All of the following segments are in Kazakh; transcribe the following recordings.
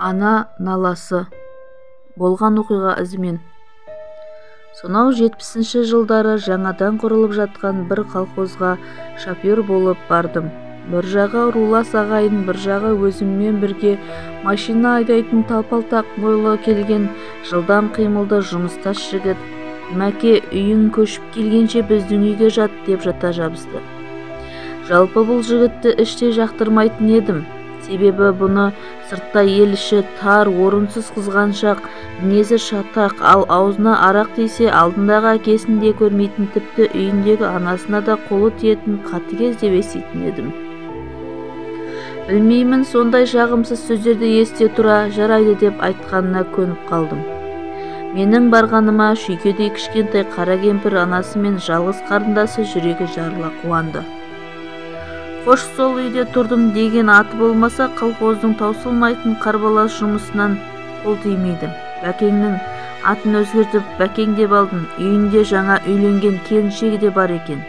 Ана наласы. Болған оқиға ізімен. Сонау 70-ші жылдары жаңадан құрылып жатқан бір колхозға шофер болып бардым. Бір жағы рулас ағайын, бір жағы өзіммен бірге машина айдайтын талпалтақ бойлы келген жылдам қимылды жұмыстас жігіт. Мәке, үйің көшіп келгенше біздің үйге жат деп жата жабысты. Жалпы бұл жігітті іштей жақтырмайтын едім. Себебі бұны сыртта ел іші тар, орынсыз қызғаншақ, мінезі шатақ, ал аузына арақ тисе алдындағы әкесін де көрмейтін, тіпті үйіндегі анасына да қолы тиетін қатыгез деп еститін едім. Білмеймін, сондай жағымсыз сөздерді есте тұра жарайды деп айтқанына көніп қалдым. Менің барғаныма шүйкедей кішкентай қара кемпір анасы мен жалғыз қарындасы жүрегі жарыла қуанды. Қош, сол үйде тұрдым деген аты болмаса, колхоздың таусылмайтын қарбалас жұмысынан қол тимейді. Бәкеңнің атын өзгертіп Бәкең деп алдым. Үйінде жаңа үйленген келіншегі де бар екен.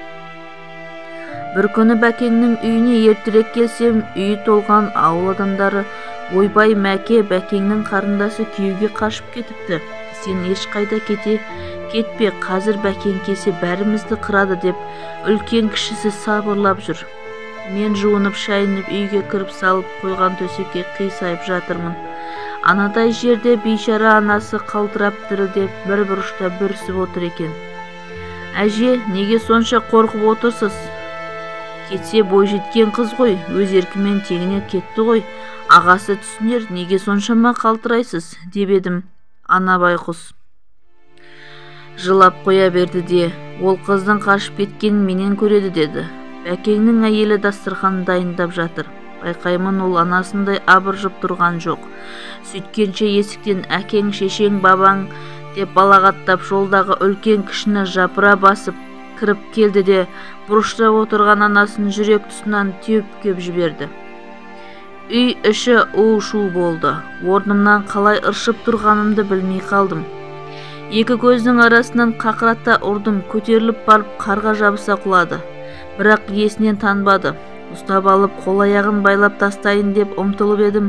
Бір күні Бәкеңнің үйіне ертерек келсем, үйі толған ауыл адамдары: «Ойбай, Мәке, Бәкеңнің қарындасы күйеуге қашып кетіпті. Сен ешқайда кетпе, қазір Бәкең келсе бәрімізді қырады» деп үлкен кішісі сабырлап жүр. Мен жуынып шайынып үйге кіріп салып қойған төсекке қисайып жатырмын. Анадай жерде бейшара анасы қалтырап дірілдеп бір бұрышта бүрісіп отыр екен. Әже, неге сонша қорқып отырсыз? Кетсе бойжеткен қыз ғой, өз еркімен тегіне кетті ғой. Ағасы түсінер, неге соншама қалтырайсыз деп едім. Ана байқұс жылап қоя берді де, ол қыздың қашып кеткенін менен көреді деді. Бәкеңнің әйелі дастархан дайындап жатыр. Байқаймын, ол анасындай абыржып тұрған жоқ. Сөйткенше есіктен әкең, шешең, бабаң деп балағаттап жолдағы үлкен кішіні жапыра басып кіріп келді де, бұрышта отырған анасын жүрек тұсынан теуіп кеп жіберді. Үй іші у-шу болды. Орнымнан қалай ыршып тұрғанымды білмей қалдым. Екі көздің арасынан қақырата ұрдым, көтеріліп барып қарға жабыса құлады. Бірақ есінен танбады. Ұстап алып, қол аяғын байлап тастайын деп ұмтылып едім,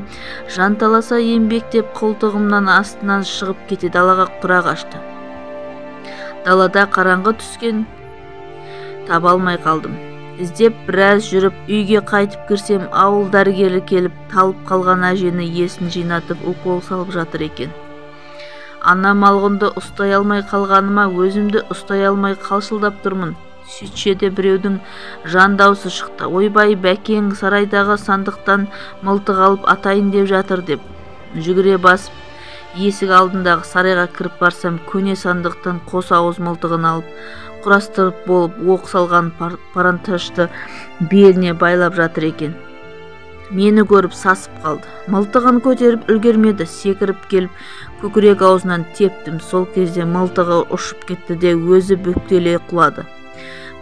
жанталаса еңбектеп қолтығымнан астынан шығып кете далаға тұра қашты. Далада қараңғы түскен, таба алмай қалдым. Іздеп біраз жүріп үйге қайтып кірсем, ауыл дәрігері келіп талып қалған әжені есін жинатып укол салып жатыр екен. Ана малғұнды ұстай алмай қалғаныма өзімді ұстай алмай қалшылдап тұрмын. Сөйтсе де біреудің жан даусы шықты. Ойбай, Бәкең сарайдағы сандықтан мылтық алып атайын деп жатыр деп. Жүгіре басып есік алдындағы сарайға кіріп барсам, көне сандықтан қос ауыз мылтығын алып, құрастырып болып оқ салған паранташты беліне байлап жатыр екен. Мені көріп сасып қалды. Мылтығын көтеріп үлгермеді, секіріп келіп көкірек аузынан тептім. Сол кезде мылтығы ұшып кетті де өзі бүктеле құлады.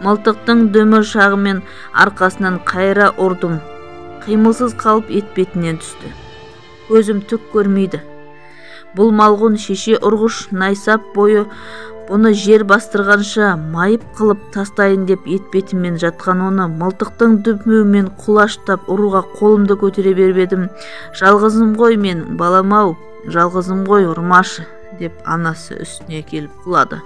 Мылтықтың дөмір шағымен арқасынан қайра ұрдым. Қимылсыз қалып етпетінен түсті. Көзім түк көрмейді. Бұл малғұн шеше ұрғыш найсап бойы бұны жер бастырғанша майып қылып тастайын деп етпетімен жатқан оны мылтықтың дүмпуімен құлаштап ұруға қолымды көтере беріп едім. Жалғызым ғой мен, балам-ау, жалғызым ғой, ұрмашы деп анасы үстіне келіп құлады.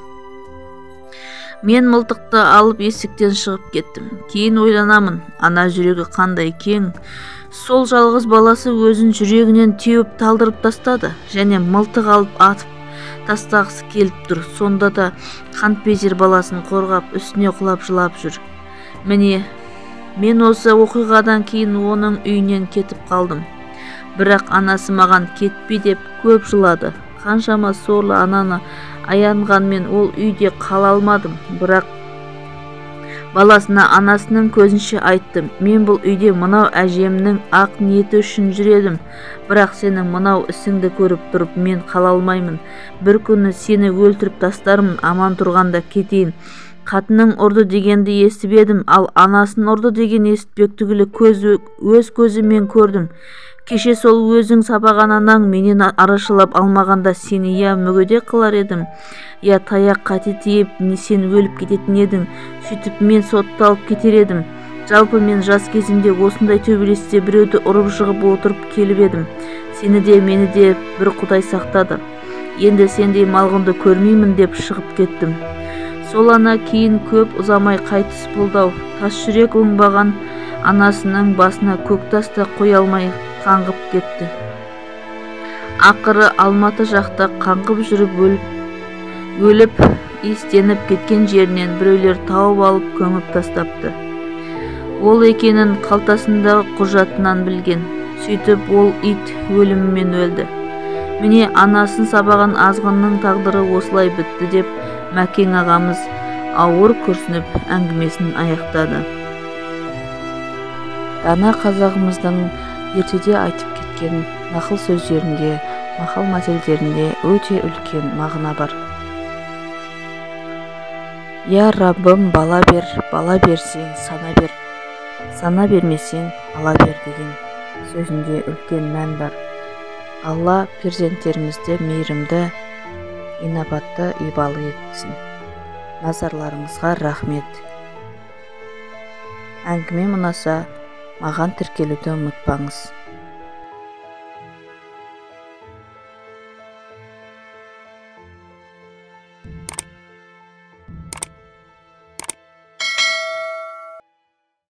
Мен мылтықты алып есіктен шығып кеттім. Кейін ойланамын, ана жүрегі қандай кең. Сол жалғыз баласы өзін жүрегінен теуіп талдырып тастады, және мылтық алып атып тастағысы келіп тұр. Сонда да қанпезер баласын қорғап, үстіне құлап жылап жүр. Міне, мен осы оқиғадан кейін оның үйінен кетіп қалдым. Бірақ анасы маған кетпе деп көп жылады. Қаншама сорлы ананы аянғанмен ол үйде қала алмадым. Бірақ баласына анасының көзінше айттым. Мен бұл үйде мынау әжемнің ақ ниеті үшін жүредім. Бірақ сенің мынау ісіңді көріп тұрып мен қала алмаймын. Бір күні сені өлтіріп тастармын, аман тұрғанда кетейін. Қатының ұрды дегенді естіп едім, ал анасын ұрды деген естіпек түгілі өз көзіммен көрдім. Кеше сол өзің сабаған анаң менен арашалап алмағанда сені я мүгедек қылар едім, я таяқ қате тиіп сен өліп кететін едің. Сөйтіп мен сотталып кетер едім. Жалпы мен жас кезімде осындай төбелесте біреуді ұрып жығып отырып келіп едім. Сені де, мені де бір Құдай сақтады. Енді сендей малғұнды көрмеймін деп шығып кеттім. Сол ана кейін көп ұзамай қайтыс болды-ау. Тас жүрек оңбаған анасының басына көк тас та қоя алмай қаңғып кетті. Ақыры Алматы жақта қаңғып жүріп өліп иістеніп кеткен жерінен біреулер тауып алып көміп тастапты. Ол екенін қалтасындағы құжатынан білген. Сөйтіп ол ит өлімімен өлді. Міне, анасын сабаған азғынның тағдыры осылай бітті деп Мәкең ағамыз ауыр күрсініп әңгімесін аяқтады. Дана қазағымыздың ертеде айтып кеткен нақыл сөздерінде, мақал мәтелдерінде өте үлкен мағына бар. Я Раббым, бала бер, бала берсең, сана бер, сана бермесең, ала бер деген сөзінде үлкен мән бар. Алла перзенттерімізді мейірімді, инабатты, ибалы етсін. Назарларыңызға рахмет. Әңгімем ұнаса, маған тіркелуді ұмытпаңыз.